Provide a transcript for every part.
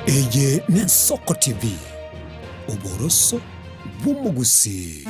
Eye n'Ensoko TV, oboroso bw'omogusii.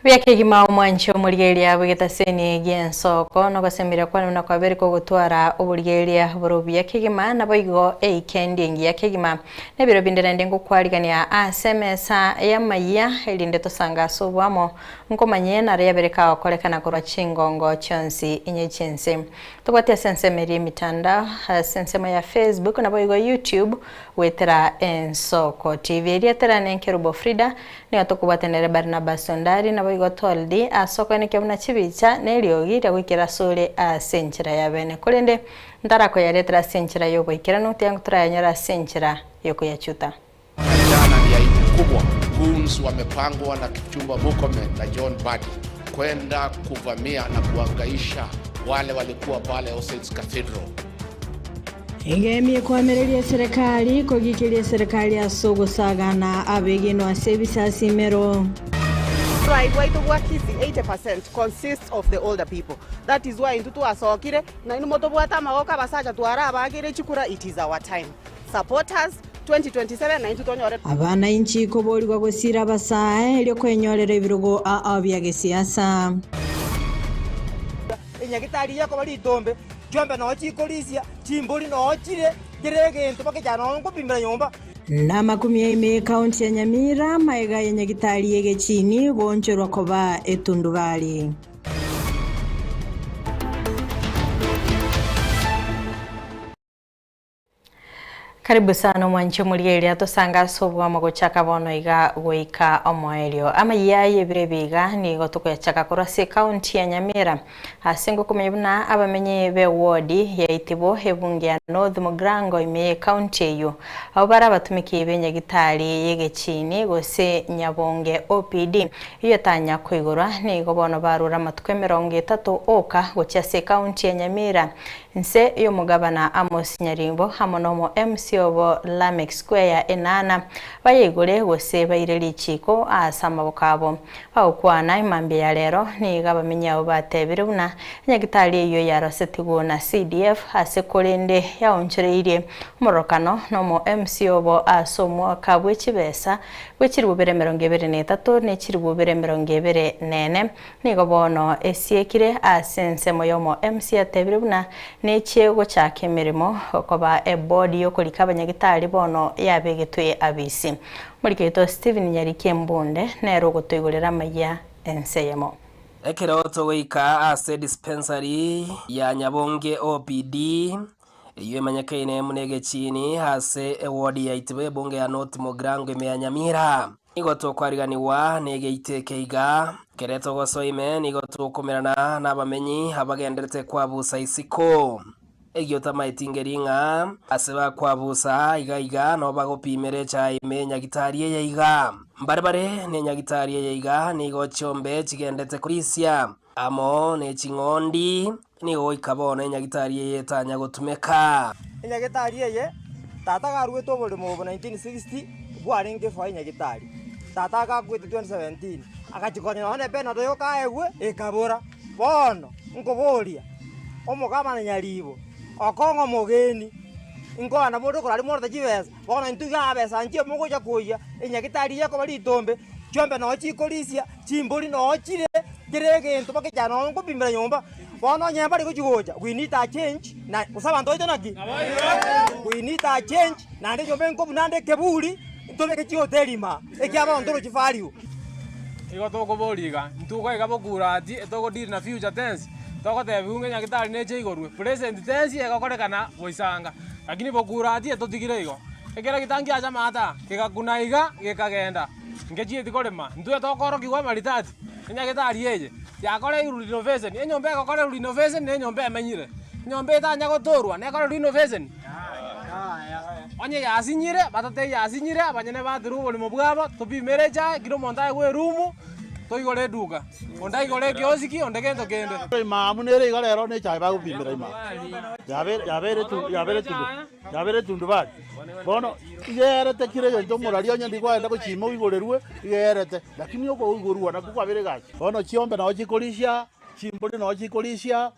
Buya kegima omwanchi omorigereria bw'egetaseni gi'ensoko nogosemeria kwane buna kwabere kogotwara oborigereria bore obuya kegima naboigo eikendi engiya kegima. Nebiro binde naende ngokwarigania ase emesa y'amayia erinde tosange ase oboamo nkomanye naro yabere kagokorekana korwa chingongo chionsi inye chi'ense. Tobwate ase ensemo eria emitandao ase ensemo ya Facebook naboigo YouTube Goetera Ensoko TV. Erieta riane Nkerubo Frida, nigo tokobwatanera Barnabas Ondari naboigo Toldi ase okoenekia buna chibicha na eriogi ria goikera asore ase enchera ya bene. Korende ntarakoyaretera ase enchera y'oboikeranu, tiga torayanyore ase enchera y'okoyachuta. Jana ni aibu kubwa, goons wamepangwa na Kipchumba Murkomen na John Mbadi kwenda kuvamia na kuhangaisha wale walikuwa pale All Saints Cathedral. Egemi ekoamereria eserekari kogikeria eserekari ase ogosagana abegenwa ase ebisasimero. Oborai bwaito bwa Kisii 80 percent consists of the older people that is why intwe twasokire nainwe motobwate amagoko abasacha twarabakire chikura it is our time support us 2027 naintwe tonyore. Abana inchi koborigwa gosira abasae erio kwenyorera ebirogo ao bia gesiasa. Enyagitari ekoba ritombe, chiombe noo chikorisia, chimbori noo chire, kera egento bakechara noo nkopimera nyomba. Namakumia ime ekaunti ya Nyamira, magega ya nyagitari y'egechini goonchorwa koba etundubari. Karibu sana omwanchi omorigereria tosange ase obwamo gochaka bono iga goika omoerio. Amayia y'ebiro ebi iga nigo tokoyachaka korwa ase ekaunti ya Nyamira ase ngokomanya buna abamenyi be ward ya Itibo ebunge ya North Mugirango ime y'ekaunti eyio abwo bare abatumiki be nyagitari y'egechini gose Nyabonge OPD eyio etanya koigorwa nigo bono barure amatuko emerongo etato oka gochia ase ekaunti ya Nyamira Inse y'omogabana Amos Nyarimbo amo nomo MC obo Lameck Square ya Enana bayeigore gose baire richiiko aase amaboko abo. Bagokwana emambia ya rero nigo abamenyi abo batebire buna enyagitari eyio yarosetigwe na CDF ase korende yaonchoreirie omororokano nomo MC obo ase omwaka bwe chibesa bwe chilifu bire emerongo ebere na etato ne chilifu bire emerongo ebere na ene Nigo bono esiekire ase ensemo y'omo MC atebire buna nechie gochaka emeremo okoba ebodi y'okorika abanyagitari bono yabegetwe abisi. Omoriki oito Stephen Nyariki Embunde nere ogotoigorera amayia ense eyemo. Ekero togoika ase dispensary ya Nyabonge OPD, eyio emanyekaine buna egechiini ase eward ya Itibo ebunge ya North Mugirango ime ya Nyamira. Nigo tokwariganigwa negeito eke iga, ekero togosoa ime nigo tokomerana nabamenyi abagenderete kwabusa isiko. Egio tamaeti ngeri ng'a ase bakwabusa iga iga noo bagopimera echae ime enyagitari eye iga. Mbare bare nenyagitari eye iga nigo chiombe chigendete korisia amo ne ching'ondi, nigo goika bono enyagitari eye etanya gotumeka. Enyagitari eye tata garuete oboremo obo 1960 bwarenge efoa enyagitari. Tata agakwete 2017 agachia konya nonye na epenado yoka aegwe ekabora. Bono nkoboria omogabana Nyaribo okong'a omogeni nkoana bore okorari morete chibesa bono intwe igaa besa nchio mogocha koyia enyagitari eye ekoba ritombe chiombe noo chikorisia chimbori noo chire kera egento bakechara noo nkopimera nyomba. Bono onye mbari gochi gocha we need a change na gose abanto baito naki? We need a change naende nyomba enkobu naende ekeburi ntobeke chihoteli ime aa ekiagera bono ntorochi value. Igo tokoboria iga, intwe iga bokura ati etogo deal na future tense, togotebiwa ng'a nyagetari neche igorwe, present tense egokorekana boisanga, lakini bokura ati etotigire igo. Ekero gitangi acha amato aa, kegakuna iga, gekagenda, ngechieti korema, intwe tokorokigwa amaritati, enyagetari eye, yakoreirwe renovation, enyomba egokorerwa renovation na enyomba emenyire. Enyomba etanya gotorwa nekore renovation? Onye yasinyire, batatebia yasinyire, abanyene baterwe oboremo bwabo, topimere echae, kera omonto aegwe erumu, toigore eduka. Onde aigore ekiosiki, onde gento kende. Imamu nere iga rero nechae bagopimera imamu. Yabeire yabeire etu yabeire etundu yabeire etundubari. Bono iga eerete kera egento omorari onye ndikogenda gochima oigorerwe, iga eerete, lakini okoigorwa nakwo kwabeire egasi. Bono chiombe nabo chikorisia, chimbori nabo chikorisia,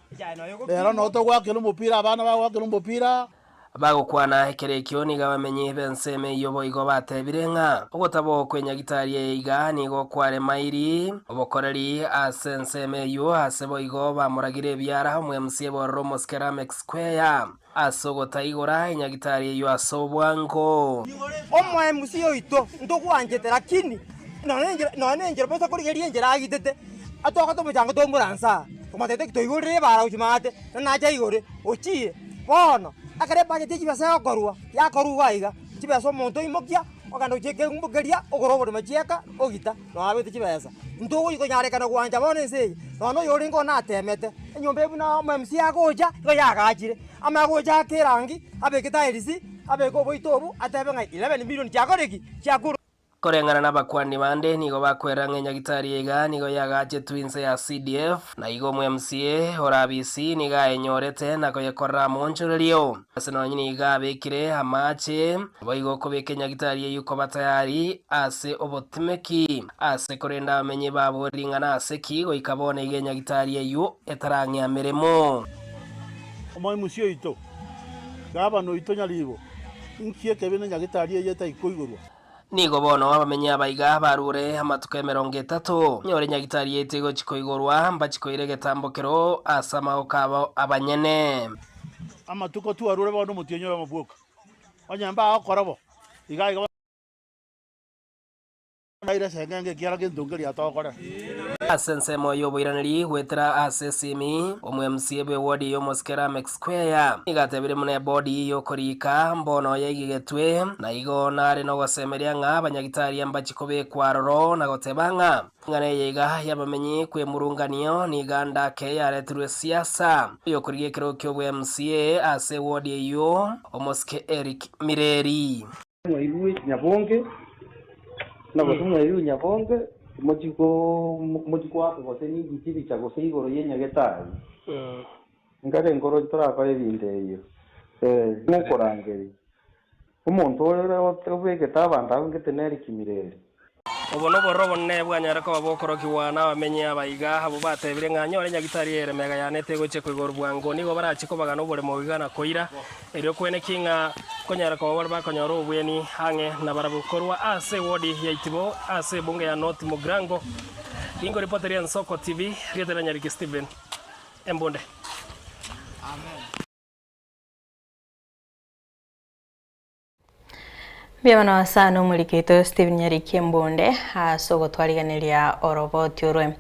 rero nabo togoakera omopira abana bagoakera omopira. Bagokwana ekero ekio nigo abamenyi b'ensemo eyio boigo batebire ng'a ogotaba kw'enyagitari eye iga nigo kwaremairi obokoreri ase ensemo eyio ase boigo bamoragire ebiara omwemc ebororo omosike Lameck Square ase ogotaigora enyagitari eyio ase obwango. Omoemusi oito ntogwanchete, lakini nonya nenchera bosa korigereria enchera agitete, atogote omochango tomoransa aa, tomatete ki toigorire ebara gochia maate, na nache aigore, ochire. Bono, ekero ebudget ye chibesa egokorwa, yakorwa iga iga, chibesa omonto oimokia, ogenda gochia ekeumbu keria, ogora oboremo chieka, ogita, nonye abete chibesa. Intwe ogonyarekana gwancha bono ense eye, nonya oyorenge one natemete, enyomba eye buna omo-mca agocha, igo yagachire, amanye gocha ake erangi, abeke tiles, abeke oboito obwo, atebe ng'a 11 million chiakorire ki? Chiakurwe. Koreng'ana nabakwani bande nigo bakwera ng'a enyagitari iga nigo yagachetwe inse ya CDF, na igo omo-MCA ore Abisi nigo ayenyorete na koyekorera amoonchorerio. Ase nonye nigo abekire amache, boigo okobeka enyagitari eyio koba tayari ase obotimeki, ase korenda abamenyi babo ring'ana ase ki goika bono iga enyagitari eyio etarang'ea meremo. Omoimusi oito, gavana oito nyaribo, inki ekebe nenyagitari eye etaikoigorwa? Nigo bono abamenyi abaiga barure amatuko emerongo etato, nyore nyagitari yaito egochia koigorwa, mbachie koira egetambokero ase amaboko abo abanyene. Amatuko twarure bono omotienyi oyomo bwoka, onye mbagokora bo, iga iga naire eseng'engo ekiagera gento nkeria togokorera. Ase ensemo y'oboiraneri goetera ase esimi, omo-MCA bw'ewodi y'omosike Lameck Square nigo atebire buna ebodi y'okoriika mbono yaigegetwe, na igo nare nogosemeria ng'a abanyagitari mbachie kobekwa aroro na goteba ng'a eng'ana eye iga y'abamenyi kw'emurunganio nigo andake yaretirwe siasa y'okorigia ekerogo ki'obwa-MCA ase ewodi eyio, omosike Eric Mireri. Mwairwe nyabonge, na gose mwairwe nyabonge, mochie ko mochie koaka gose ninki chibicha gose igoro ye nyagetari. Nkare nkoro torakore ebinto ebio. Eh, mokorangeria. Omonto oyo ore obegete abanto abwo ngete nere kimireri. Obo nobororo obonene bwanyare koba bokorokigwa nabamenyi aba iga, abwo batebire ng'a nyore nyagitari ere mega yane tegochia koigorwa bwango, nigo barachie kobagana oboremo iga na koira, erio kweneki ng'a konyara koba bare bakonyora obobweni ang'e nabarabwo korwa ase ewodi ya Itibo ase ebunge ya North Mugirango. Ninkoripoteria Ensoko TV, rieta ria Nyariki Stephen Embunde. Mbuya mono sana omoriki oito Stephen Nyariki Embunde ase ogotwarigeneria oroboti orwe.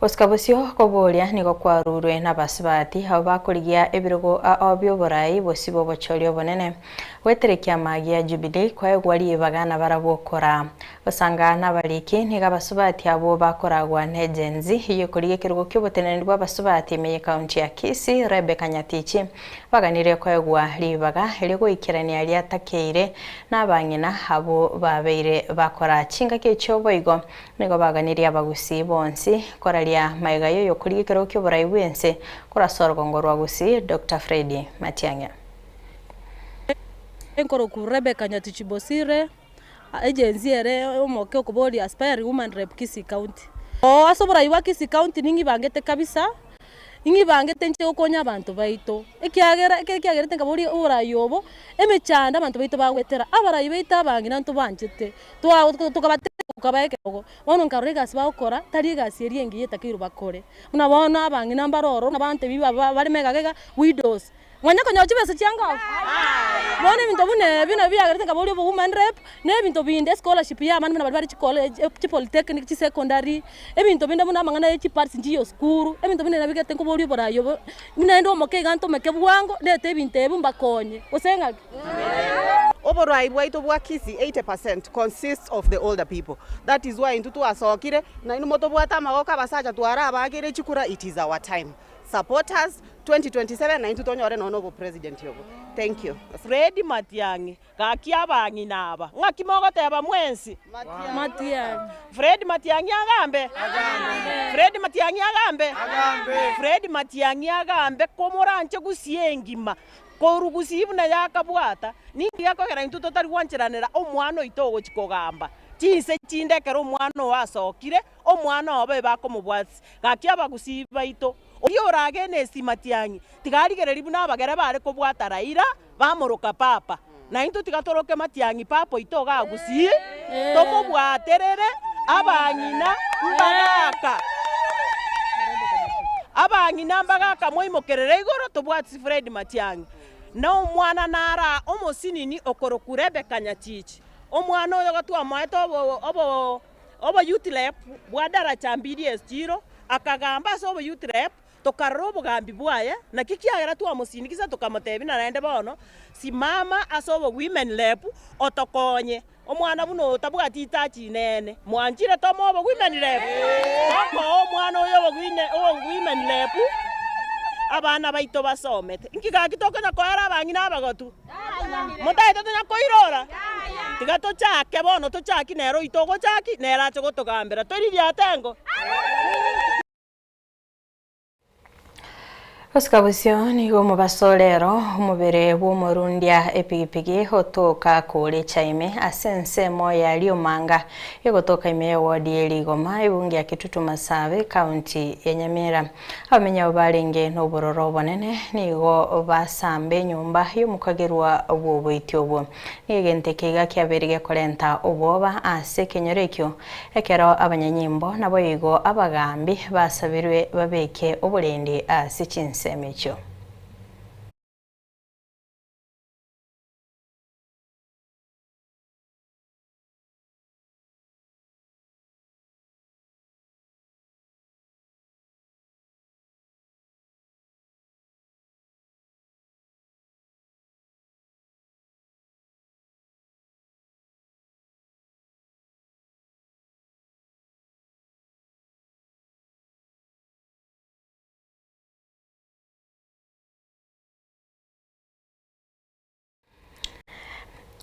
Gosika bosio koboria nigo kwarurwe nabasubati abo bakorigia ebirogo ao bioborai bosio bw'obochori obonene goeterekia amagia Jubilee koegwa ribaga nabarabwo koraa. Gosanga nabariki nigo abasubati abwo bakoragwa ne Gen Z eyio ekorigia ekerogo kioboteneneri bw'abasubati ime y'ecounty ya Kisii Rebecca Nyatichi Baganirie koegwa ribaga erio goikerania riatakeire nabang'ina abwo babeire bakora chingaki echio boigo nigo baganirie abagusii bonsi koraria magega y'oyokorigia ekerogo ki'oborai bw'ense korwa ase orogongo rwa Gusii Doctor Freddy Matiang'i. Enkoroku Rebecca Nyatichi Bosire, agency ere omoke okoboria aspiring woman rep Kisii County. Oo ase oborai bwa Kisii County ning'ibangete kabisa, ning'ibangete inche gokonya abanto baito, ekiagera ekere kiagerete nkaboria oborai obo, emechando abanto baito bagoetera, abarai baito abang'ina ntobanchete, twa tokabatebia tokabaa ekerogo, bono nkarora egasi bagokora tari egasi eria engiya etakeirwe bakore. Buna bono abang'ina mbare ororo buna bantebi ba bare megagega widows. Mwanya konyora chibesa chiangao? Bono ebinto buna ebi nabio biagerete nkaboria obo woman rep, na ebinto binde escholarship ya abana buna baria bare chicollege chipolytechnic chisecondary, ebinto binde buna amang'ana ya chipads nchiyo sukuru, ebinto buna ebi nabio bigerete nkoboria oborai obo, buna naende omoke iga ntomeke bwango, ndete ebinto ebi mbakonye, gose ng'aki? Oborai bwaito bwa Kisii 80 percent consists of the older people that is why intwe twasokire nainwe motobwate amagoko abasacha twarabaakere chikura it is our time. Support us. 2027 naintwe tonyore nonya na obopresident obo. Thank you. Fred Matiang'i, gaki abang'ina aba, ng'aki mogoteba mwensi? Matiang'i. Fred Matiang'i agambe? Fred Matiang'i agambe? Fred Matiang'i agambe komoranche gusii engima, korwa gusii buna yakabwata, ninki gekogera intwe totari gwancheranera omwana oito ogochi kogamba? Chinse chinde ekero omwana oo asokire, omwana obo ebakomobwatisia. Gaki abagusii baito, oria oragene esi Matiang'i, tiga arigereria buna abagere bare kobwata Raila, bamoroka papa. Naintwe tiga toroke Matiang'i papa oito iga agusii, tomobwaterere abang'ina mbagaka. Abang'ina mbagaka moimokerere igoro tobwatisi Fred Matiang'i. Na omwana nara omosinini okorokwa Rebecca Nyatichi. Omwana oyo iga twamoete obo obo obo youth rep bwa daraja mbili esiro, akagamba ase obo youth rep, tokarora obogambi bwaye, naki kiagera twamosindikisa tokamotebia na naende bono, simama ase obo women rep otokonye. Omwana buna oyo tabwati itachi inene, mwanchire tomoe obo women rep? Tokoa omwana oyo obo obo women rep, abana baito basomete. Inki gaki tokonya koera abang'ina abagotu? Motaete tonya koirora? Tiga tochake bono, tochaki nere oito ogochaki, nere ache gotogambera. Toririe atengo. Gosika bosio nigo omobaso rero omobere bw'omorundia epigipigi otoka kore chaime ase ensemo ya Riomanga egotoka ime ya ward ye Rigoma ebunge ya Kitutu Masabe ekaunti ya Nyamira. Abamenyi abo barenge nobororo obonene nigo basamba enyomba y'omokagerwa bw'oboiti obwo. Nigo egento eke iga kiabeire gekorenta obwoba ase ekenyoro ekio Ekero abanyanyimbo naboigo abagaambi basabirwe babeke oborendi ase chinsemo echio.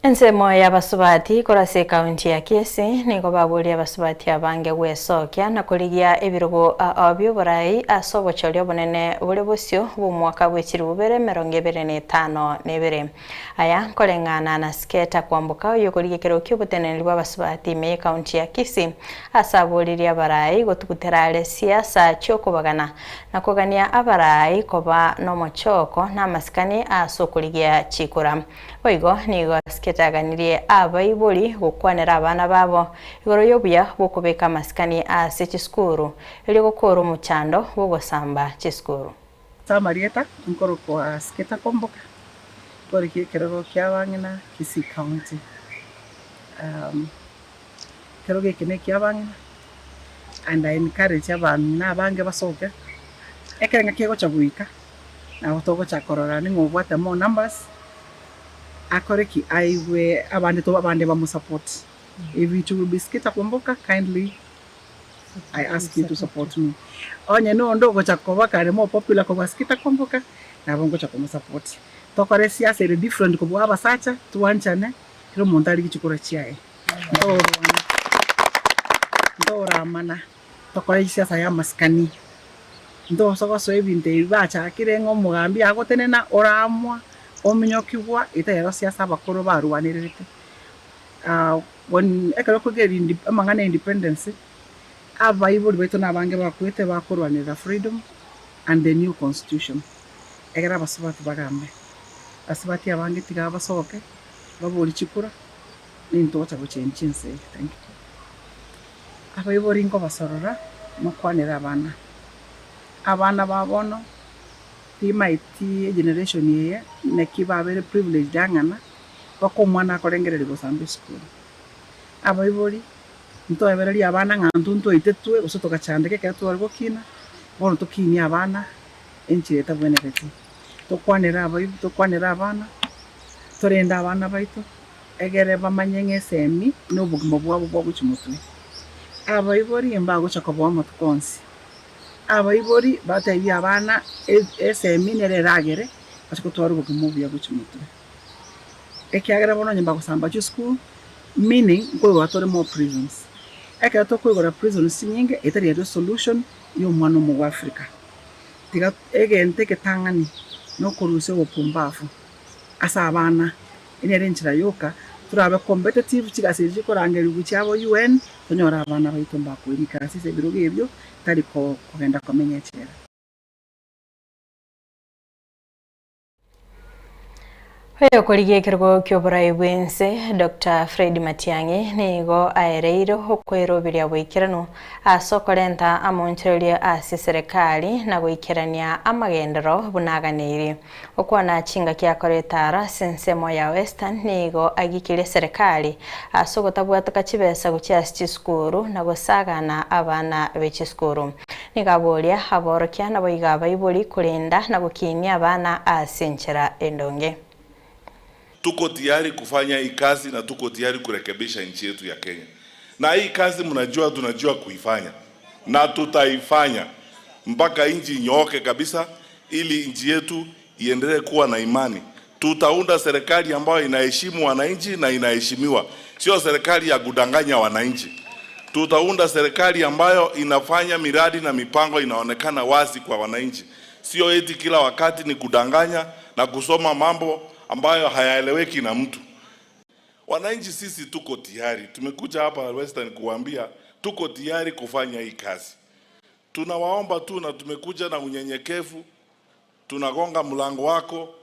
Ensemo y'abasubati korwa ase ekaunti ya Kisii nigo baboria abasubati abange gwesokia na korigia ebirogo bi'oborai ase obochori obonene bore bosio bw'omwaka bwe chilifu bibere emerongo ebere na etano na ebere. Aya nkoreng'ana na Sketa Kwamboka oyokorigia ekerogo ki'oboteneneri bw'abasubati ime y'ekaunti ya Kisii ase aboririe abarai gotugutera are siasa chi'okobagana na kogania abarai koba nomochoko na amasikani ase okorigia chikura. Boigo nigo Sketa aganirie abaibori gokwanera abana babo igoro y'obuya bw'okobeka amasikani ase chisukuru erio gokora omochando bw'ogosamba chisukuru. Ase amarieta nkorokwa Sketa Kwamboka, nkorigia ekerogo kia abang'ina Kisii County. Ekerogo eke na ekia abang'ina and I encourage abang'ina abange basoke, ekero ng'a kegocha goika, nabo togocha korora ning'o obwate more numbers, akore ki? Aigwe abande to abande bamosupport. If it will be Sketa Kwamboka kindly I ask you to support me. Onye na onde ogocha koba kare more popular kobua Skita Kwamboka, nabo ngocha komosupport. Tokore siasa ere different kobua abasacha, twanchane, kera omonto arigie chikura chiaye. Ntorwana, ntoramana, tokore siasa ya amasikani. Ntosa gosoa ebinto ebi bachakire ng'a omogambi agotenena oramwa, ominyokigwa, etari siasa abakoro barwanererete. When ekero kogera amang'ana ya independence, abaibori baito na abange bakwete bakorwanerera freedom and the new constitution, ekero abasubati bagambe. Abasubati abange tiga basoke, babori chikura, ninto gocha gochenchia ense eye. Thank you. Abaibori nkobasorora, mokwanere abana, abana ba bono, timaeti egeneration eye, naki babere privileged ang'ana, mpaka omwana akorengereria gosamba esukuru. Abaibori, ntoebererie abana ng'a intwe ntwaitetwe gose togachandeka ekero tware gokina, bono tokinie abana enchera etabwenereti. Tokwanere abaibu tokwanere abana, torende abana baito, egere bamanye ng'a esemi na obogima bwabo bwa gochia motwe. Abaibori mbagocha koboa amatuko onsi. Abaibori batebie abana esemi nere eragere ase gotwara obogima obuya gochia motwe. Ekiagera bono onye mbagosamba chisukuru meaning nkoigora tore more prisons. Ekero tokoigora prisons chinyinge etari erio solution ya omwana omoafrica. Tiga egento egetang'ani nokorusia obopumbafu ase abana, eye nere enchera yoka torabe competitive chigasi echi chikorangerigwa chiabo UN tonyore abana baito mbakoerika ase ebirogo ebio tari kogenda komenya echela. Oyokorigia ekerogo ki'oborai bw'ense, Doctor Fred Matiang'i, nigo aereire okweroberia boikeranu ase okorenta amonchorerio ase eserekari na goikerania amagenderero buna aganeirie. Okwana chingaki akoreta aro ase ensemo ya Western nigo agikirie eserekari ase ogotabwatoka chibesa gochia ase chisukuru na gosagana abana be chisukuru. Nigo aboria aborokia naboigo abaibori korenda na gokinia abana ase enchera endonge. Tuko tayari kufanya hii kazi na tuko tayari kurekebisha nchi yetu ya Kenya. Na hii kazi mnajua tunajua kuifanya na tutaifanya mpaka nchi inyooke kabisa, ili nchi yetu iendelee kuwa na imani. Tutaunda serikali ambayo inaheshimu wananchi na inaheshimiwa, sio serikali ya kudanganya wananchi. Tutaunda serikali ambayo inafanya miradi na mipango inaonekana wazi kwa wananchi, sio eti kila wakati ni kudanganya na kusoma mambo ambayo hayaeleweki na mtu. Wananchi sisi tuko tayari, tumekuja hapa Western kuambia tuko tayari kufanya hii kazi. Tunawaomba tu na tumekuja na unyenyekevu, tunagonga mlango wako,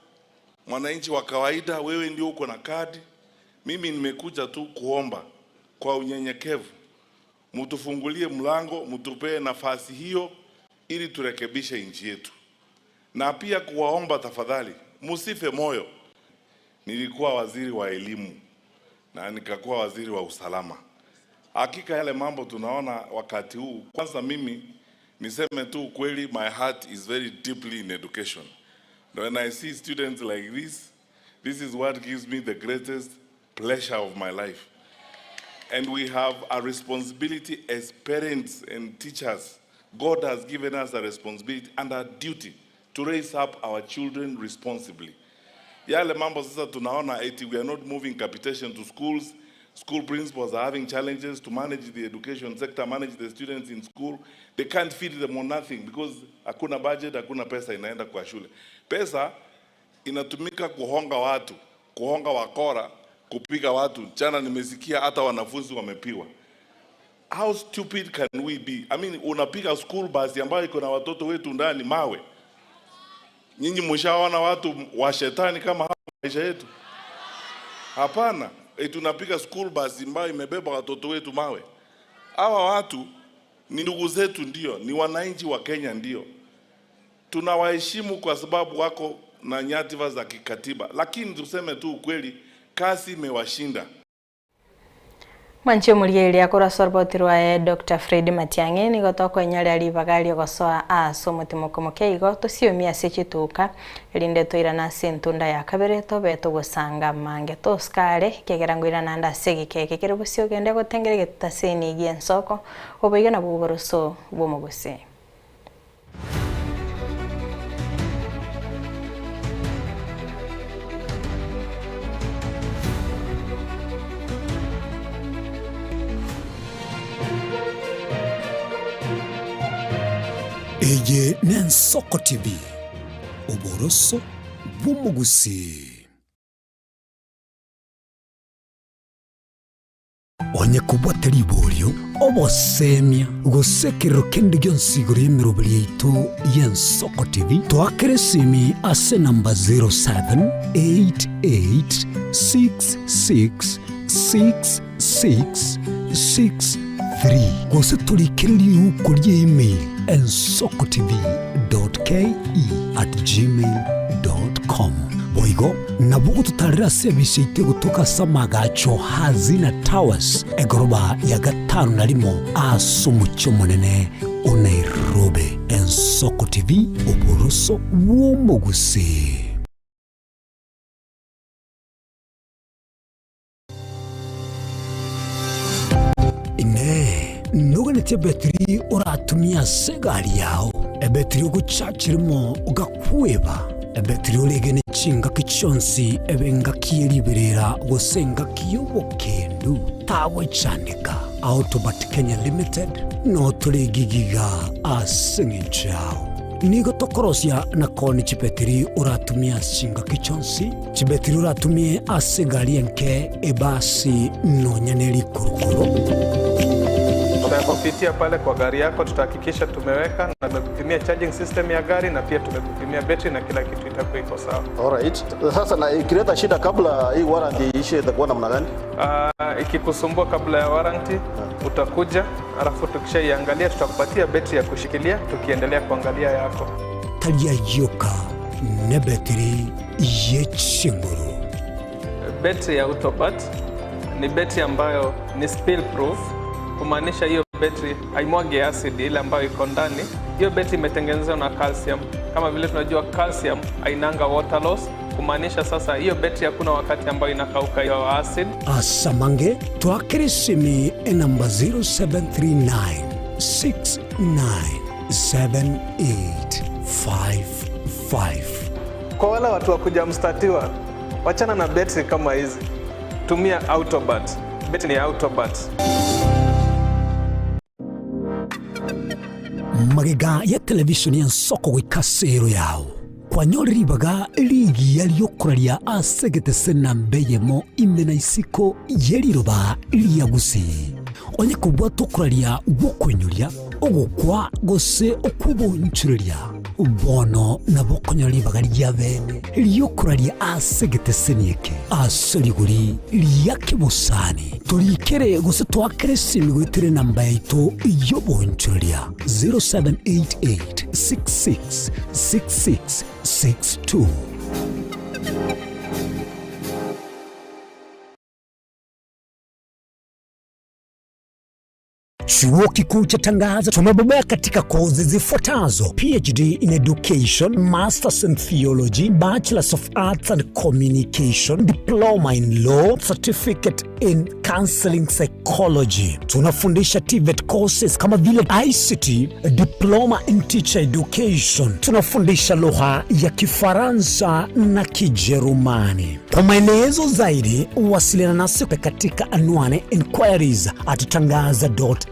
mwananchi wa kawaida, wewe ndio uko na kadi. Mimi nimekuja tu kuomba kwa unyenyekevu, mtufungulie mlango, mtupee nafasi hiyo ili turekebishe nchi yetu, na pia kuwaomba tafadhali, msife moyo. Nilikuwa waziri wa elimu na nikakuwa waziri wa usalama. Hakika yale mambo tunaona wakati huu, kwanza mimi niseme tu ukweli, my heart is very deeply in education. When I see students like this, this is what gives me the greatest pleasure of my life. And we have a responsibility as parents and teachers. God has given us a responsibility and a duty to raise up our children responsibly. Yale mambo sasa tunaona eti we are not moving capitation to schools. School principals are having challenges to manage the education sector, manage the students in school. They can't feed them on nothing because hakuna budget, hakuna pesa inaenda kwa shule. Pesa inatumika kuhonga watu, kuhonga wakora, kupiga watu. Jana nimesikia hata wanafunzi wamepigwa. How stupid can we be? I mean, unapiga school bus ambayo iko na watoto wetu ndani mawe. Nyinyi mshaona watu wa shetani kama hawa maisha yetu? Hapana. E, tunapiga school bus ambayo imebeba watoto wetu mawe. Hawa watu ni ndugu zetu, ndio, ni wananchi wa Kenya, ndio tunawaheshimu kwa sababu wako na nyadhifa za kikatiba, lakini tuseme tu ukweli, kazi imewashinda. Mwanche omorigereria korwa ase oroboti rwaye Doctor Fred Matiang'i nigo tokoenyoria ribaga riogosoa ase omotimoko moke igo tosiomie ase chituka erinde toirane ase entunda ya kabere tobe togosanga amange tosikare ekiagera ngoirana ande ase egeka eke kere bosio ogende gotengera egetaseni gi'ensoko oboigo nabwo oboroso bw'omogusii. Eye n'Ensoko TV, oboroso bw'omogusii. Onye kobwate riborio, obosemia, gose ekerero kende gionsi igoro y'emeroberi yaito y'Ensoko TV, toakere esimi ase enamba 0788666663 gose torikere riuko ria email ensokotv.ke@gmail.com. Boigo Nabo ogototaarera ase ebise yaito egotoka ase amaagacho Hazina Towers, egoroba ya gatano na rimo ase omochie omonene o Nairobi. Ensoko TV, oboroso bw'omogusii. Inee! Noganetie ebetiri oratumie ase egari yao? Ebetiri ogochachirimo ogakweba, ebetiri oregene chingaki chionsi ebe engaki ye riberera gose engaki y'obokendu, tagochandeka. Autobat Kenya Limited notore gigiga ase eng'encho yao. Nigo tokorosia na koonia chibetiri oratumie ase chingaki chionsi, chibetiri oratumie ase egari enke, ebasi, nonya ne rikurukuru. Tutakupitia pale kwa gari yako, tutahakikisha tumeweka na tumekupimia charging system ya gari na pia tumekupimia betri na kila kitu itakuwa iko sawa. Alright. Sasa na ikileta shida kabla hii warranty iishe itakuwa namna gani? Ikikusumbua kabla ya warranty utakuja, alafu tukishaiangalia tutakupatia betri ya kushikilia tukiendelea kuangalia yako. Tari ayio ka nebetiri ye chinguru. Betri ya Autobat ni betri ambayo ni spill proof, kumaanisha hiyo betri haimwagi acid ile ambayo iko ndani. Hiyo betri imetengenezwa na calcium. Kama vile tunajua calcium hainanga water loss, kumaanisha sasa hiyo betri hakuna wakati ambayo inakauka hiyo acid. Asamange twakere esimi enamba 0739 697855. Kwa wale watu wa kuja mstatiwa, wachana na betri kama hizi, tumia Autobat. Betri ni Autobat. Magega ya televishoni y'ensoko goika ase ero yao, kwanyore ribaga rigiya ri'okoraria ase egetese namba eyemo ime na isiko ye riroba ria Gusii. Onye kobwata okoraria gw'okoinyoria, ogokwa, gose okw'obonchoreria, bono nabo okonyora ribaga ria bene ri'okoraria ase egeteseni eke ase rigori ria kebosani. Torikere gose toakere esimi goetera enamba yaito y'obonchoreria 0788 66 66 62. Chuo Kikuu cha Tangaza tumebobea katika kozi zifuatazo: PhD in Education, Masters in Theology, Bachelors of Arts and Communication, Diploma in Law, Certificate in Counseling Psychology. Tunafundisha TVET courses kama vile ICT, Diploma in Teacher Education. Tunafundisha lugha ya Kifaransa na Kijerumani. Kwa maelezo zaidi, wasiliana nasi katika anwani inquiries at tangaza.ac.ke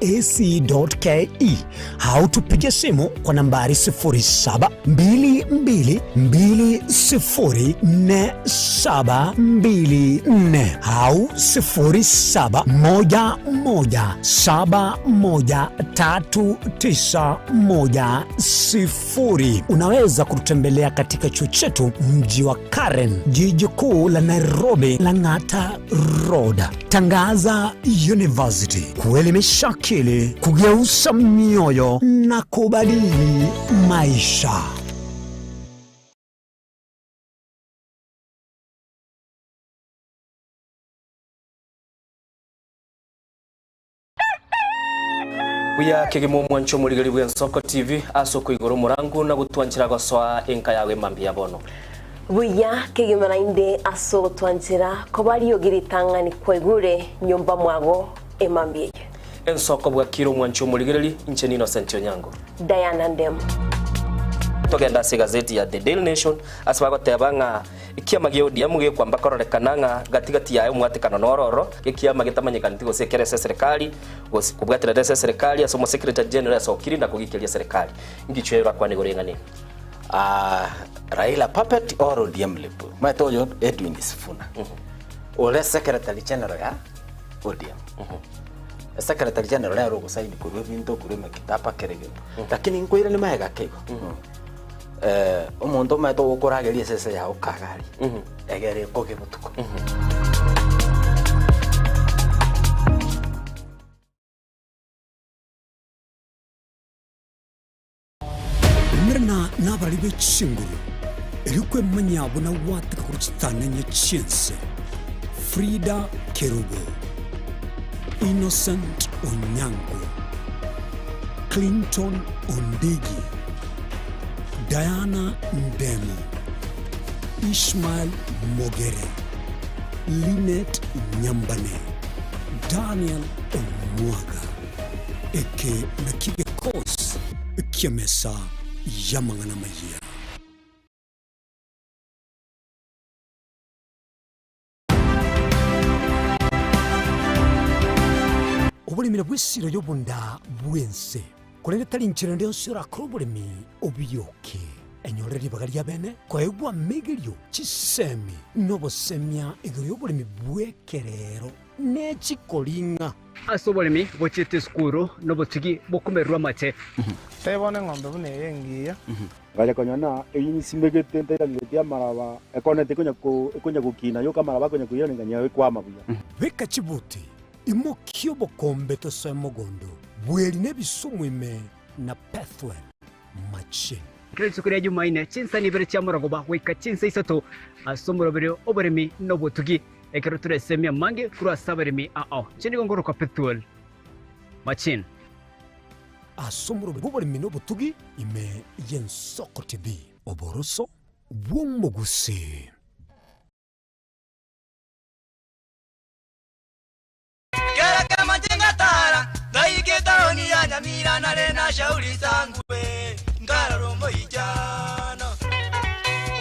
au tupige simu kwa nambari 0722204724 au 0711713910. Unaweza kututembelea katika chuo chetu mji wa Karen, jiji kuu la Nairobi, Lang'ata Road. Tangaza University, kuelimisha akili, kugeuza mioyo na kubadili maisha. Buya kegima omwancho omorigeri bw'Ensoko TV ase okoigora omorangu na gotwanchera gosoa enka yago emambia bono. Buya kegima naende ase ogotwanchera koba riogi ritang'ani kwaigure nyomba mwago emambia eye. Ensoko bwakire omwancho omorigereri inche n'Innocent Onyango. Diana Ndemo. Togenda ase egazeti ya The Daily Nation ase bagoteba ng'a ekiama gia ODM gekwamba kororekana ng'a gati gati yaye omwatekano nororo, ekiama getamanyekaneti gose ekere ase eserekari gose kobwaterera ase eserekari ase omosecretary general asokire na kogikeria eserekari. Ngichwe orakwane igoro ing'ana eye? Ah, Raila puppet or ODM lip. Maete oyo Edwin Sifuna. Ore secretary general ya ODM. Secretary general nere ogosaini korwa ebinto korwa emekitaba kera egento. Lakini nkoirani magega keigo. Eh, omonto omanyete ogokorageria esese yago kagari. Egere ekoge botuko. Umerana nabarari be chinguru, erio kwemanya buna gwateka korwa chitanenye chi'ense. Frida Kerubo, Innocent Onyango, Clinton Ondigi, Diana Ndemo, Ishmael Mogere, Linet Nyambane, Daniel Omwaga. Eke nakio gekosi ki'emesa y'amang'ana amayia. Oboremi nabwo esiro y'obonda bw'ense, korende tari inchera ende yonsi orakore oboremi obiyoke. Enyorere ribaga ria bene koegwa amegerio, chisemi, na obosemia igoro y'oboremi bw'ekerero ne chikoring'a. Ase oboremi bochiete esukuru nobotugi bokomererwa amache. Tebia bono eng'ombe buna eye engiya. Ngacha konyora ng'a eyio nsimegete ntairangeretie amaraba, ekonete ekonya gokina yoka amaraba akonya koirana ng'a ekwama buya. Beka chibuti, imokia obokombe tosoe mogondo, bweri na ebisumu ime na Pethuel machine. Kera rituko ria Jumaine, chinsa ibere chia morogoba goika chinsa isato ase omoroberio oboremi na obotugi, ekero toresemie amange korwa ase abaremi ao. Inche nigo nkorokwa Pethuel Machine. Ase omoroberio bw'oboremi na obotugi ime y'Ensoko TV. Oboroso bw'omogusii. Kera kemache ngatara, ngaika etaoni ya Nyamira nare na Shauri Sangwe, nkarora omoichano,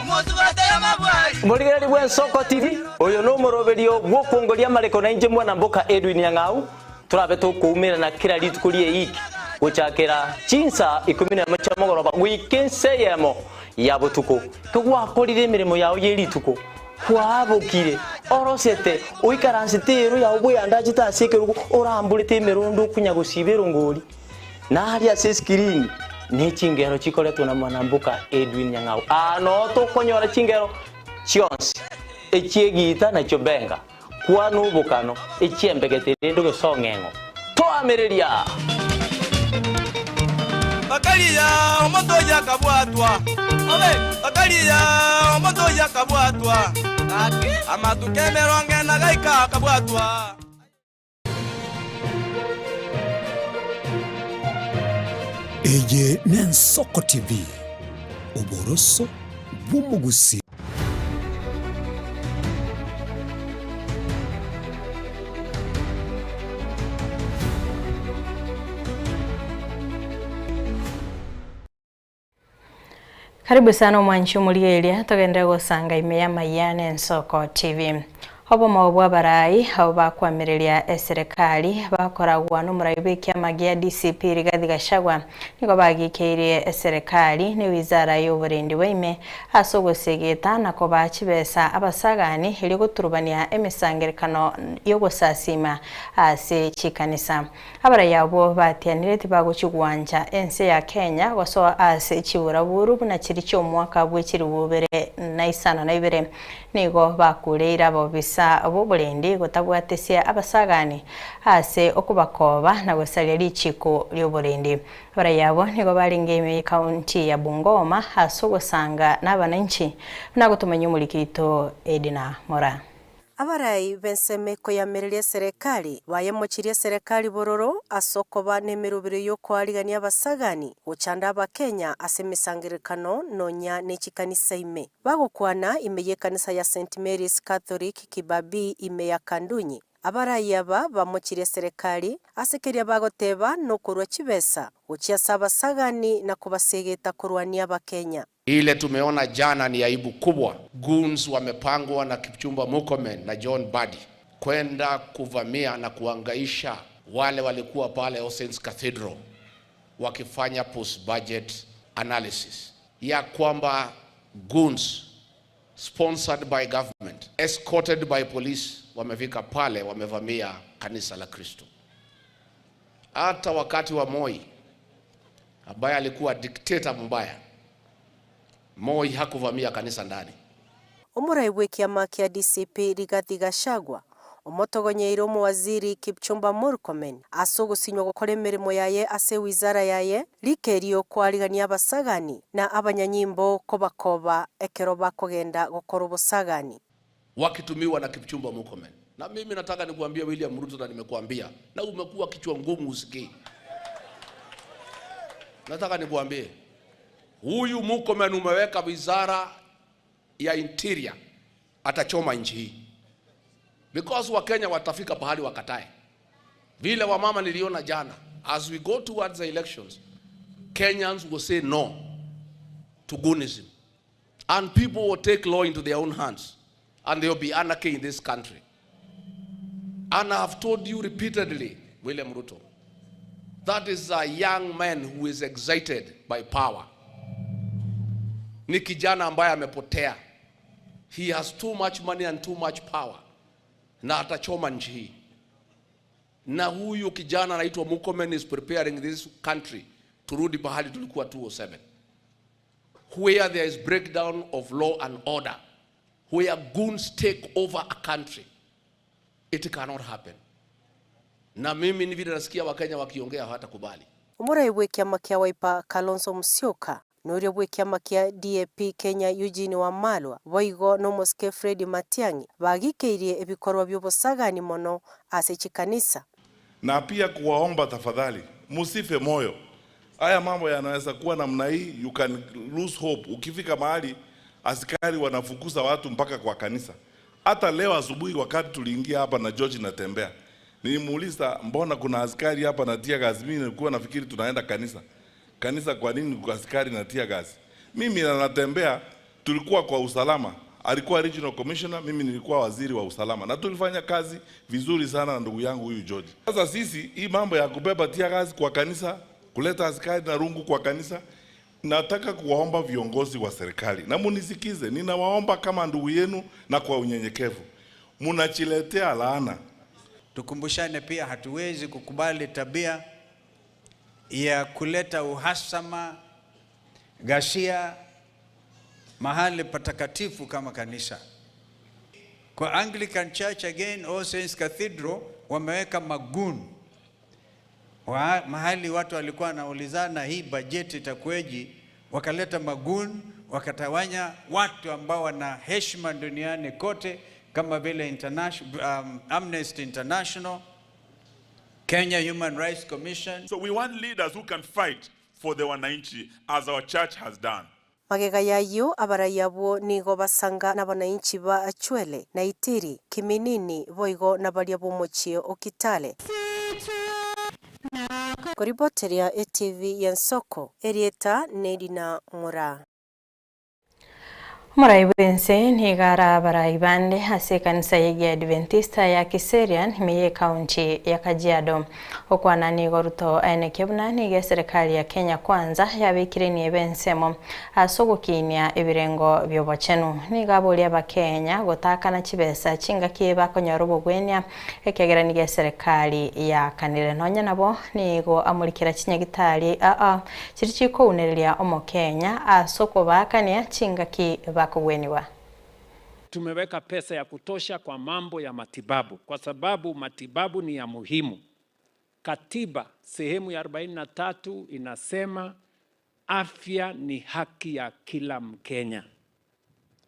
omosubati amabwari. Morigereria bw'Ensoko TV, oyo nomoroberio bw'okwongoria amareko na inche mwana mboka Edwin Nyang'au, Torabe tokoumerana kera rituko ri'eiki, gochakera chinsa ikomi nemo chia mogoroba goika ensa eyemo ya botuko. Kegwakorire emeremo yao ye rituko, kwabokire, orosete, oikaransete eero yao bweandachete ase ekerogo, oramborete emerondo okonya gosiba erongori, na aria ase esikirini ne chingero chikoretwe na mwanamboka Edwin Nyang'au. Aa noo tokonyora chingero chionsi, echi'egiita na chiobenga. Kwana obokano, echiembegete rende ogesong'eng'o. Toamereria! Bakaria omonto oyio akabwatwa, bakaria omonto oyio akabwatwa, amatuko emerongo ena gaika akabwatwa. Eye n'Ensoko TV, oboroso bw'omogusii. Karibu sana omwanchi omorigereria togenderere gosanga ime y'amayia na Ensoko TV. Obomo bw'abarai abo bakwamireria eserekari bakoragwa n'omorai bw'ekiama gia DCP Rigathi Gachagua nigo bagikeirie eserekari ne wizara y'oborendi bwa ime ase ogosegeta na kobaa chibesa abasagani erio goturubania emesangerekano y'ogosasima ase chikanisa. Abarai abwo batianire tibagochia gwancha ense ya Kenya gosoa ase chiburaburu buna chiria chi'omwaka bwe chilifu ibere na isano na ibere. Nigo bakureire abobisa b'oborendi gotabwatesia abasagani ase okobakoba na gosaria richiko ri'oborendi. Abarai abwo nigo barenge ime y'Ekaunti ya Bungoma ase ogosanga nabananchi buna gotomanya omoriki oito Edna Moraa. Abarai b'ensemo ekoyamereria eserekari bayemochirie eserekari bororo ase okoba nemerobero y'okoarigania abasagani gochanda Abakenya ase emesangererekano nonya ne chikanisa ime. Bagokwana ime y'ekanisa ya St Mary's Catholic Kibabii ime ya Kandunyi, abarai aba bamochirie eserekari ase keria bagoteba nokorua chibesa gochia ase abasagani na kobasegeta korwania Abakenya. Ile tumeona jana ni aibu kubwa. Goons wamepangwa na Kipchumba Murkomen na John Mbadi kwenda kuvamia na kuangaisha wale walikuwa pale All Saints Cathedral wakifanya post budget analysis ya kwamba goons sponsored by government escorted by police wamefika pale, wamevamia kanisa la Kristo. Hata wakati wa Moi ambaye alikuwa dikteta mbaya, Moi hakuvamia kanisa ndani. Omorai bw'ekiama kia DCP Rigathi Gachagua omotogonyeire omowaziri Kipchumba Murkomen ase ogosinywa gokora emeremo yaye ase ewizara yaye rika erio koarigania abasagani na abanyanyimbo kobakoba ekero bakogenda gokora obosagani. Wakitumiwa na Kipchumba Murkomen. Na mimi nataka nikuambie William Ruto, na nimekuambia na umekuwa kichwa ngumu usikii. Nataka nikuambie huyu Murkomen umeweka wizara ya interior, atachoma nchi hii because Wakenya watafika pahali wakatae. Vile wamama niliona jana, as we go towards the elections, Kenyans will say no. to goonism. And people will take law into their own hands and there will be anarchy in this country. And I have told you repeatedly, William Ruto, that is a young man who is excited by power. Ni kijana ambaye amepotea. He has too much money and too much power. Na atachoma nchi hii. Na huyu kijana anaitwa Murkomen is preparing this country turudi pahali tulikuwa 207 where there is breakdown of law and order, where goons take over a country. It cannot happen. Na mimi ni vile nasikia Wakenya wakiongea hawatakubali. Umurai bwa kiama kia Wiper Kalonzo Musyoka nuria bwa kiama kia DAP Kenya Eugene Wamalwa boigo na omosike Fred Matiang'i bagikeirie ebikorwa bia obosagani mono ase chikanisa. Na pia kuwaomba tafadhali, musife moyo. Haya mambo yanaweza kuwa namna hii, you can lose hope. Ukifika mahali askari wanafukuza watu mpaka kwa kanisa. Hata leo asubuhi wakati tuliingia hapa na George natembea, nilimuuliza mbona kuna askari hapa na tear gas? Mimi nilikuwa nafikiri tunaenda kanisa. Kanisa kwa nini kuna askari na tear gas? Mimi na natembea, tulikuwa kwa usalama. Alikuwa regional commissioner, mimi nilikuwa waziri wa usalama, na tulifanya kazi vizuri sana na ndugu yangu huyu George. Sasa sisi hii mambo ya kubeba tear gas kwa kanisa, kuleta askari na rungu kwa kanisa, nataka kuwaomba viongozi wa serikali na munisikize, ninawaomba kama ndugu yenu na kwa unyenyekevu, munachiletea laana. Tukumbushane pia, hatuwezi kukubali tabia ya kuleta uhasama, ghasia mahali patakatifu kama kanisa. Kwa Anglican Church again, All Saints Cathedral wameweka magun wa, mahali watu walikuwa wanaulizana hii bajeti itakuweji, wakaleta magun wakatawanya watu ambao wana heshima duniani kote kama vile Amnesty International, Kenya Human Rights Commission. So we want leaders who can fight for the wananchi as our church has done. Magega yayo abarai abwo nigo basanga na abananchi ba Achwele na Itiri Kiminini boigo na baria bomochie Okitale. Koriboteria ETV ya Nsoko erieta Nedina Mura. Omorai bwense nigara abarai bande ase ekanisa ya Adventista ya Kiserian ime ya ekaunti ya Kajiado. Okwana nigo Ruto aenekia buna nigo eserikali ya Kenya Kwanza yabekire niebe ensemo ase ogokinia ebirengo bia obochenu. Nigo aboria abakenya gotakana chibesa chingaki bakonyora obogwenia ekiagera nigo eserikali yakanire. Nonya nabo nigo amorikera chinyagitari aa chiri chikounereria omokenya ase okobakania chingaki bakogweniwa. Tumeweka pesa ya kutosha kwa mambo ya matibabu kwa sababu matibabu ni ya muhimu. Katiba sehemu ya 43 inasema afya ni haki ya kila Mkenya,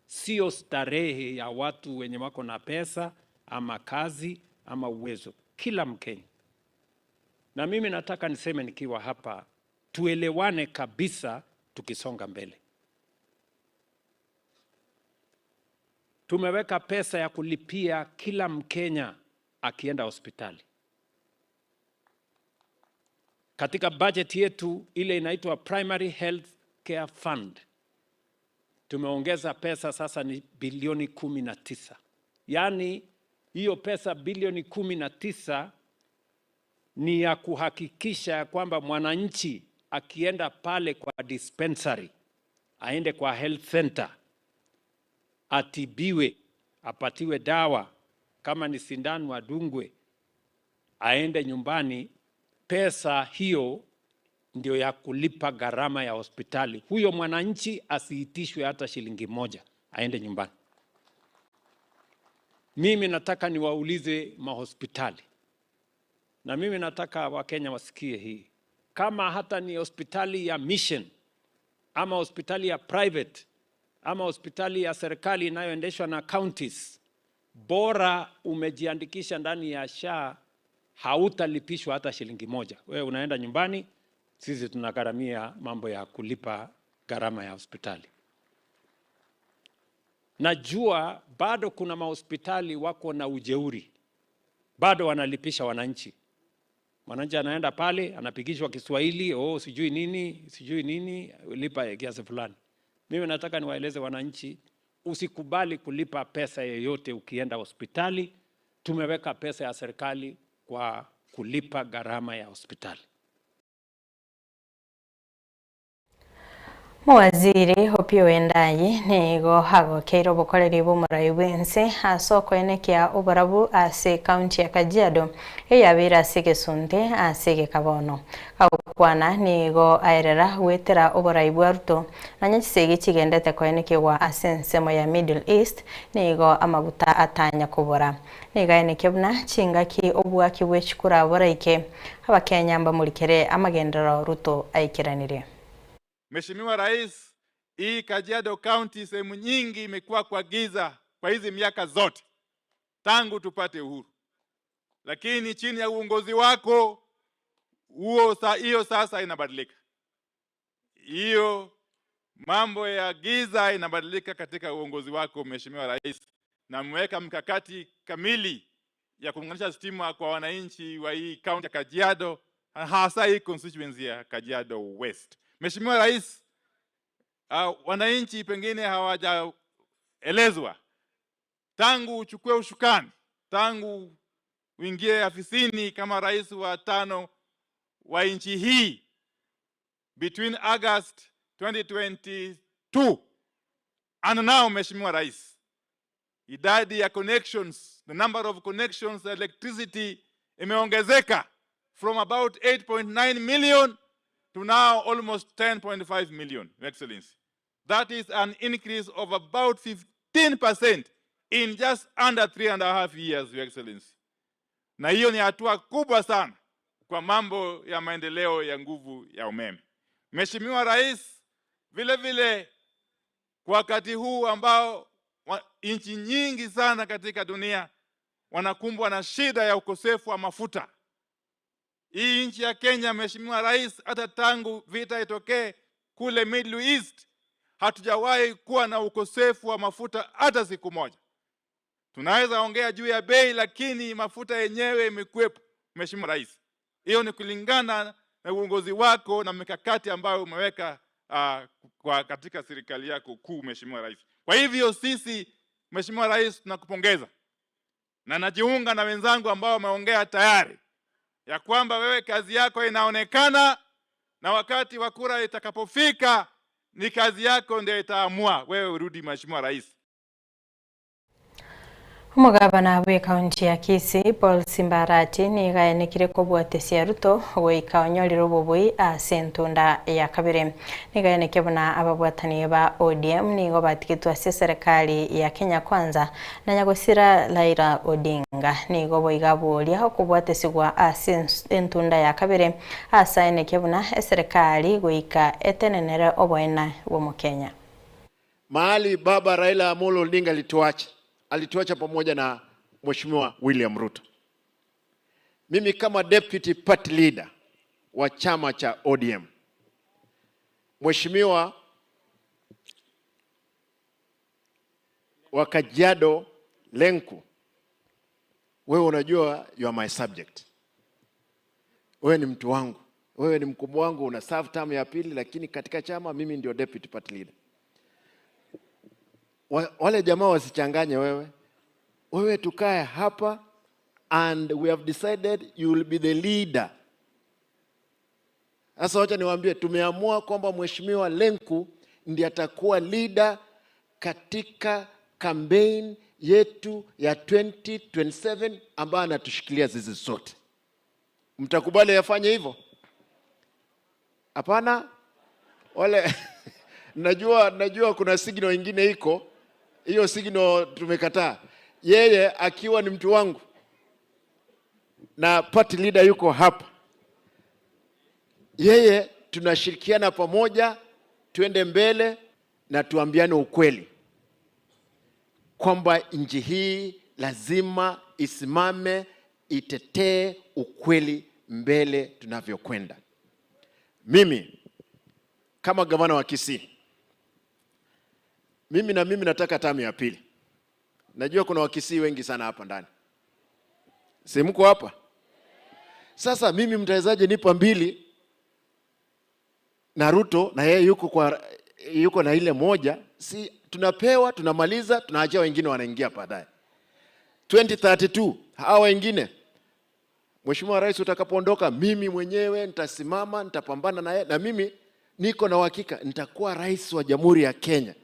sio starehe ya watu wenye wako na pesa ama kazi ama uwezo. Kila Mkenya. Na mimi nataka niseme nikiwa hapa, tuelewane kabisa tukisonga mbele. Tumeweka pesa ya kulipia kila Mkenya akienda hospitali. Katika budget yetu ile inaitwa Primary Health Care Fund, tumeongeza pesa sasa ni bilioni 19. Yaani hiyo pesa bilioni 19 ni ya kuhakikisha ya kwamba mwananchi akienda pale kwa dispensary, aende kwa health center, atibiwe, apatiwe dawa, kama ni sindano adungwe, aende nyumbani. Pesa hiyo ndio ya kulipa gharama ya hospitali. Huyo mwananchi asiitishwe hata shilingi moja, aende nyumbani. Mimi nataka niwaulize mahospitali, na mimi nataka Wakenya wasikie hii. Kama hata ni hospitali ya mission ama hospitali ya private ama hospitali ya serikali inayoendeshwa na counties, bora umejiandikisha ndani ya SHA, hautalipishwa hata shilingi moja. Wewe unaenda nyumbani, sisi tunagharamia mambo ya kulipa gharama ya hospitali. Najua bado kuna mahospitali wako na ujeuri, bado wanalipisha wananchi. Mwananchi anaenda pale anapigishwa Kiswahili, oh, sijui nini sijui nini, lipa kiasi fulani. Mimi nataka niwaeleze wananchi, usikubali kulipa pesa yeyote ukienda hospitali. Tumeweka pesa ya serikali kwa kulipa gharama ya hospitali. Mowaziri Opiyo Wandayi nigo agokeire obokoreri bw'omorai bw'ense ase okoenekia oborabu ase ekaunti ya Kajiado eyabeire ase egesunte ase egeka bono. Agokwana nigo aerera goetera oborai bwa Ruto nonye chisegi chigendete koenekigwa ase ensemo ya Middle East nigo amaguta atanya kobora. Nigo aenekia buna chingaki obwaki bwe chikura boraike Abakenya mbamorikere amagenderero Ruto aikeranirie. Mheshimiwa Rais, hii Kajiado County sehemu nyingi imekuwa kwa giza kwa hizi miaka zote tangu tupate uhuru, lakini chini ya uongozi wako huo hiyo sasa inabadilika. Hiyo mambo ya giza inabadilika katika uongozi wako Mheshimiwa Rais, na mmeweka mkakati kamili ya kuunganisha stima kwa wananchi wa hii kaunti ya Kajiado, hasa hii constituency ya Kajiado West. Mheshimiwa Rais, wananchi pengine hawajaelezwa tangu uchukue ushukani, tangu uingie afisini kama rais wa tano wa nchi hii between August 2022 and now, Mheshimiwa Rais, idadi ya connections, the number of connections electricity imeongezeka from about 8.9 million to now almost 10.5 million, Your Excellency. That is an increase of about 15% in just under 3.5 years, Your Excellency. Na hiyo ni hatua kubwa sana kwa mambo ya maendeleo ya nguvu ya umeme. Mheshimiwa Rais, vile vile kwa wakati huu ambao nchi nyingi sana katika dunia wanakumbwa na shida ya ukosefu wa mafuta, hii nchi ya Kenya, Mheshimiwa Rais, hata tangu vita itokee kule Middle East hatujawahi kuwa na ukosefu wa mafuta hata siku moja. Tunaweza ongea juu ya bei, lakini mafuta yenyewe imekuwepo, Mheshimiwa Rais. Hiyo ni kulingana na uongozi wako na mikakati ambayo umeweka kwa katika serikali yako kuu, Mheshimiwa Rais. Kwa hivyo sisi, Mheshimiwa Rais, tunakupongeza na najiunga na wenzangu ambao wameongea tayari ya kwamba wewe kazi yako inaonekana, na wakati wa kura itakapofika ni kazi yako ndio itaamua wewe urudi, Mheshimiwa Rais. Omogabana bw'ekaunti ya Kisii Paul Simba Arati nigo aenekire kobwatesia Ruto goika onyorire obobui ase entunda ya kabere. Nigo aenekia buna ababwatani ba ODM nigo batigetwe ase eserekari ya Kenya Kwanza na nyagosira Raila Odinga. Nigo boigo aboria okobwatesigwa ase entunda ya kabere ase aenekia buna eserekari goika etenenere oboene bw'omokenya. Mahali baba Raila Amolo Odinga alituacha, alituacha pamoja na Mheshimiwa William Ruto. Mimi kama deputy party leader wa chama cha ODM, Mheshimiwa wa Kajiado Lenku, wewe unajua you are my subject. Wewe ni mtu wangu, wewe ni mkubwa wangu, una serve term ya pili, lakini katika chama mimi ndio deputy party leader. Wale jamaa wasichanganye wewe. Wewe tukae hapa and we have decided you will be the leader. Sasa wacha niwaambie, tumeamua kwamba Mheshimiwa Lenku ndiye atakuwa leader katika campaign yetu ya 2027 ambayo anatushikilia sisi sote. Mtakubali afanye hivyo? Hapana? Wale najua kuna signal ingine iko, hiyo signal tumekataa. Yeye akiwa ni mtu wangu na party leader yuko hapa, yeye tunashirikiana pamoja, tuende mbele na tuambiane ukweli kwamba nchi hii lazima isimame itetee ukweli mbele tunavyokwenda. Mimi kama gavana wa Kisii, mimi na mimi nataka tamu ya pili. Najua kuna Wakisii wengi sana hapa ndani, si mko hapa? Sasa mimi mtawezaje nipa mbili na Ruto na yeye yuko kwa yuko na ile moja, si tunapewa, tunamaliza, tunaachia wengine wanaingia baadaye. 2032 hawa wengine, Mheshimiwa Rais utakapoondoka, mimi mwenyewe nitasimama, nitapambana naye, na mimi niko na uhakika nitakuwa rais wa Jamhuri ya Kenya.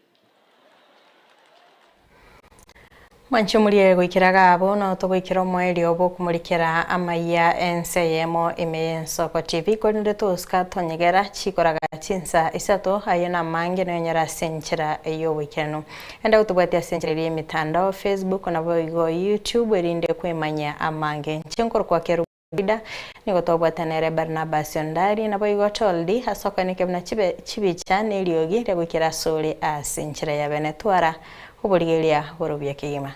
Mwanche omorie goikera iga abwo nao togoikera omoerio bw'okomorikera amaiya ense eyemo ime y'ensoko TV korende tosika tonyegera chikoraga chinsa isato ayio namange noyonyore ase enchera y'oboikeranu. Enda gotobwatia ase enchera eria y'emitandao Facebook naboigo YouTube erinde kwemanyia amange. Inche nkorokwa Kerubo Frida, nigo twabwatana ere Barnabas Ondari, naboigo Toldi, ase okoeneka buna chibe chibicha na eriogi ria goikera asore ase enchera ya bene. Twara oborigereria borobia kegima.